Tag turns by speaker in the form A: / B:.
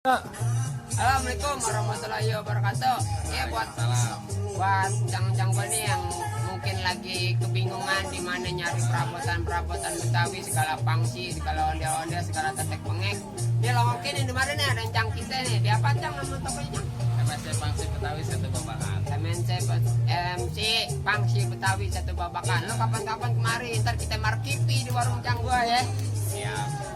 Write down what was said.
A: Assalamualaikum warahmatullahi wabarakatuh. Ya buat cang-cang nih yang mungkin lagi kebingungan di mana nyari perabotan Betawi, segala pangsi, segala onde-onde, segala tetek pengek. Ini longokin di mana nih ada cang kita nih. Di apa cang nama tokonya cang?
B: MNC Pangsi Betawi satu babakan.
A: MC Pangsi Betawi satu babakan. Lo kapan-kapan kemari, ntar kita markipi di warung cang gua ya.
B: Siap.